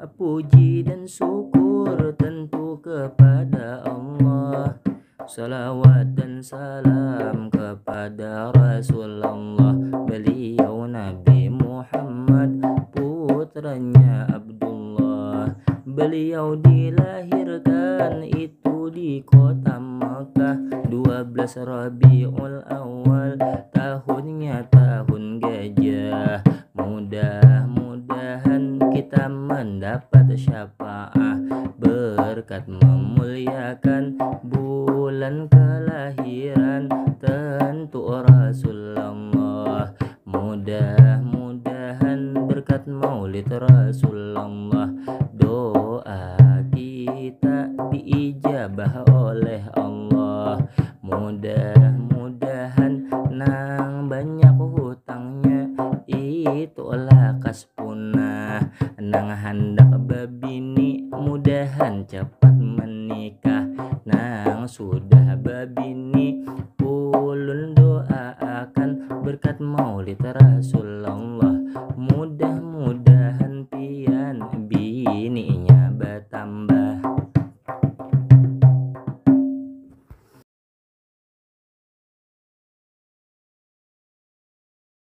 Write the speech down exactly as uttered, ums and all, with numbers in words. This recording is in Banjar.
Puji dan syukur tentu kepada Allah. Salawat dan salam kepada Rasulullah. Beliau Nabi Muhammad, putranya Abdullah. Beliau dilahirkan itu di kota Mekah, dua belas Rabiul Awal, tahunnya tahun gajah. Mudah-mudahan kita mendapat syafaat berkat memuliakan bulan kelahiran tentu Rasulullah. Mudah-mudahan berkat maulid Rasulullah, doa kita diijabah oleh Allah. Mudah-mudahan nang banyak hutangnya itu lakas punah, nang handak babini mudahan cepat menikah, nang sudah babini ulun doaakan berkat maulid Rasulullah.